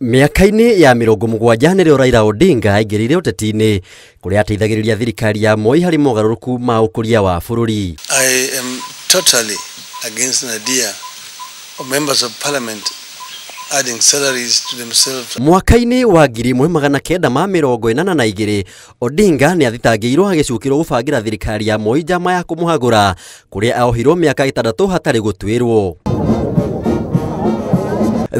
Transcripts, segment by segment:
Mĩaka-inĩ ya 70 nĩrĩo Raila Odinga aingĩrĩire ũteti-inĩ kũrĩa ateithagĩrĩria thirikari ya Moi harĩ mogarũrũku ma ũkũria wa bũrũri. I am totally against an idea of members of parliament adding salaries to themselves. Mwaka-inĩ wa 1982 Odinga nĩ athitangĩirwo agĩcukĩrwo gũbangĩra thirikari ya Moi njama ya kũmũhagũra kũrĩa aohirwo mĩaka 6 hatarĩ gũtuĩrwo.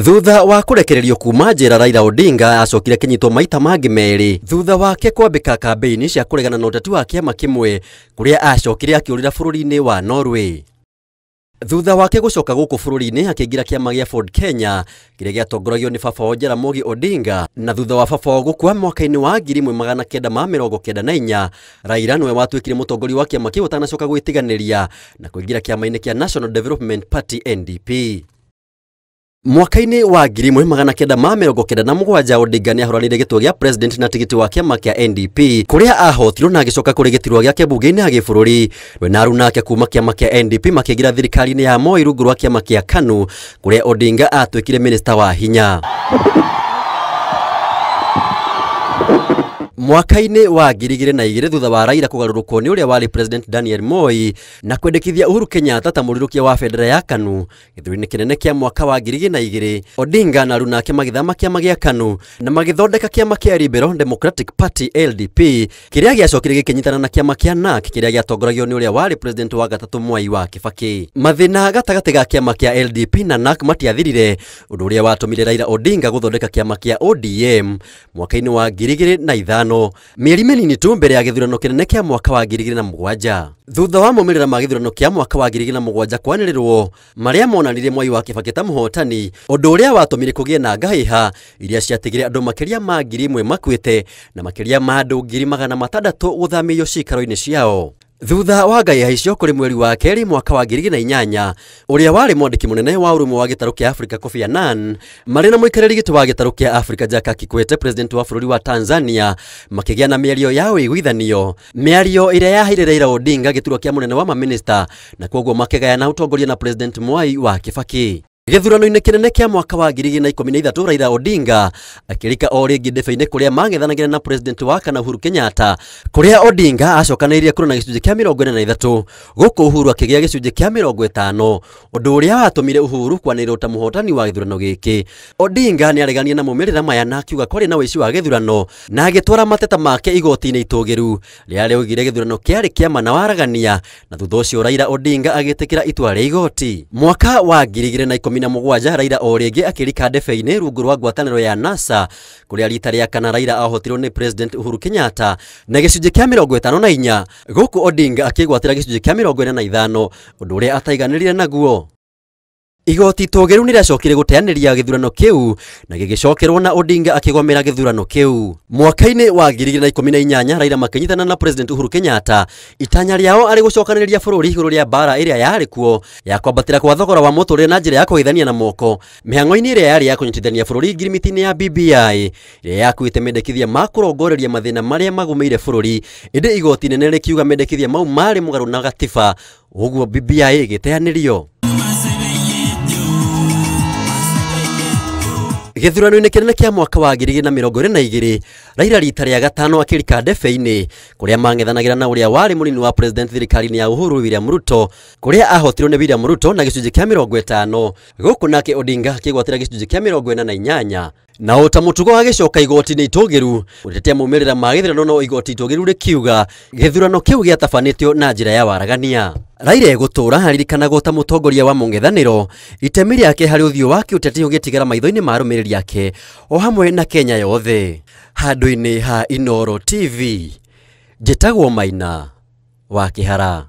Thutha wa kũrekererio kuma njera Raila Odinga acokire kĩnyitwo maita mangĩ merĩ thutha wake kwambĩka kambĩini cia kũregana na ũteti wa kĩama kĩmwe kũrĩa acokire akĩũrĩra bũrũri-inĩ wa Norway. Thutha wake gũcoka gũkũ bũrũri-inĩ akĩingĩra kĩama gĩa Ford Kenya kĩrĩa gĩatongoragio nĩ baba wao Jaramogi Odinga, na thutha wa baba wao gũkua mwaka-inĩ wa 1994 Raila nĩwe watuĩkire mũtongoria wa kĩama kĩu atanacoka gwĩtiganĩria na kũingĩra kĩama-inĩ kĩa National Development Party NDP. Mwaka-inĩ wa 1997 Odinga nĩahũranĩire gĩturwa gĩa president na tigiti wa kĩama kĩa NDP kũrĩa ahotirwo na agĩcoka kũrĩ gĩturwa gĩake bunge-inĩ ya gĩbũrũri. We na aruna ake kuma kĩama kĩa NDP makĩingĩra thirikari-inĩ ya Moi rungu rwa kĩama kĩa KANU kũrĩa Odinga atuĩkire minista wa hinya. Mwaka-inĩ wa 2002 thutha wa Raila kũgarũrũkwo nĩ ũrĩa warĩ President Daniel Moi na kwendekithia Uhuru Kenyatta ta mũrirũkia wa bendera ya KANU gĩthurano-inĩ kĩnene kĩa mwaka wa 2002 Odinga na aruna ake magĩthama kĩama gĩa KANU na magĩthondeka kĩama kĩa Liberal Democratic Party LDP kĩrĩa gĩacokire gĩkĩnyitana na kĩama kĩa NARC kĩrĩa gĩatongoragio nĩ ũrĩa warĩ President wa gatatũ Mwai wa Kibaki. Mathĩna gatagatĩ ga kĩama kĩa LDP na NARC matiathirire, ũndũ ũrĩa watũmire Raila Odinga gũthondeka kĩama kĩa ODM mwaka-inĩ wa 2005 mĩeri mĩnini tu mbere ya gĩthurano kĩnene kĩa mwaka wa 2007. Thutha wa maumĩrĩra ma gĩthurano kĩa mwaka wa 2007 kwanĩrĩrwo marĩa monanirie Mwai wa Kibaki ta mũhotani, ũndũ ũrĩa watũmire kũgĩe na ngahĩha iria ciatigire andũ makĩria ma 1000 makuĩte na makĩria ma andũ 600,000 gũthamĩrio ciikaro-inĩ ciao. Thutha wa ngahĩha icio kũrĩ mweri wa kerĩ mwaka wa 2008 ũrĩa warĩ mwandĩki mũnene wa ũrũmwe wa gĩtarũ kĩa Afrika Kofi Annan marĩ na mũikarĩri gĩtĩ wa gĩtarũ kĩa Afrika Jakaya Kikwete president wa bũrũri wa Tanzania makĩgĩa na mĩario ya ũiguithanio, mĩario ĩrĩa yaheire Raila Odinga gĩturwa kĩa mũnene wa maminista na kwoguo makĩgayana ũtongoria na President Mwai wa Kibaki. Gĩthurano-inĩ kĩnene kĩa mwaka wa 2013 Raila Odinga akĩrika o rĩngĩ ndebe-inĩ kũrĩa mang'ethanagĩra na president wa kana Uhuru Kenyatta kũrĩa Odinga acokanĩrĩirie kura na gĩcunjĩ kĩa 43 gũkũ Uhuru akĩgĩa gĩcunjĩ kĩa 50, ũndũ ũrĩa watũmire Uhuru kwanĩrĩrwo ta mũhotani wa gĩthurano gĩkĩ. Odinga nĩaregania na maumĩrĩra maya na akiuga kwarĩ na ũici wa gĩthurano na agĩtwara mateta make igoti-inĩ itũgĩru rĩrĩa rĩaugire gĩthurano kĩarĩ kĩama na waragania, na thutha ũcio Raila Odinga agĩtĩkĩra itua rĩa igoti. Mwaka wa 2017 Raila o rĩngĩ akĩrika ndebe-inĩ rungu rwa ngwatanĩro ya NASA kũrĩa rita rĩa kana Raila ahotirwo nĩ President Uhuru Kenyatta na gĩcunjĩ kĩa 54 gũkũ Odinga akĩgwatĩra gĩcunjĩ kĩa 45, ũndũ ũrĩa ataiganĩrire naguo. Igoti itũgĩru nĩrĩacokire gũteanĩria gĩthurano kĩu na gĩgĩcokerwo na Odinga akĩgomera gĩthurano kĩu. Mwaka-inĩ wa 2018 Raila makĩnyitana na President Uhuru Kenyatta itanya rĩao arĩ gũcokanĩrĩria bũrũri igũrũ rĩa mbara ĩrĩa yarĩ kuo ya kwambatĩra kwa thogora wa mũtũrĩre na njĩra ya kũgeithania na moko mĩhang'o-inĩ ĩrĩa yarĩ ya kũnyitithania bũrũri ngirimiti-inĩ ya BBI ĩrĩa yakuĩte mendekithia ma kũrongoreria mathĩna marĩa magũmĩire bũrũri, ĩndĩ igoti inene rĩkiuga mendekithia mau marĩ mũgarũ na gatiba, ũguo BBI ĩgĩteanĩrio. Gĩthurano-inĩ kĩnene kĩa mwaka wa 2022 Raila rita rĩa gatano akĩrika ndebe-inĩ kũrĩa mang'ethanagĩra na ũrĩa warĩ mũnini wa president thirikari-inĩ ya Uhuru William Ruto kũrĩa ahotirwo nĩ William Ruto na gĩcunjĩ kĩa 50 gũkũ nake Odinga akĩgwatĩra gĩcunjĩ kĩa 48, na o ta mũtugo agĩcoka igoti-inĩ itũgĩru gũtetea maumĩrĩra ma gĩthurano, no igoti itũgĩru rĩkiuga gĩthurano kĩu gĩatabanĩtio na njĩra ya waragania. Raila egũtũũra aririkanagwo ta mũtongoria wa mũng'ethanĩro, itemi rĩake harĩ ũthiũ wa kĩũteti ũgĩtigara maitho-inĩ ma arũmĩrĩri ake o hamwe na Kenya yothe. Handũ-inĩ ha Inooro TV, njĩtagwo Maina wa Kĩhara.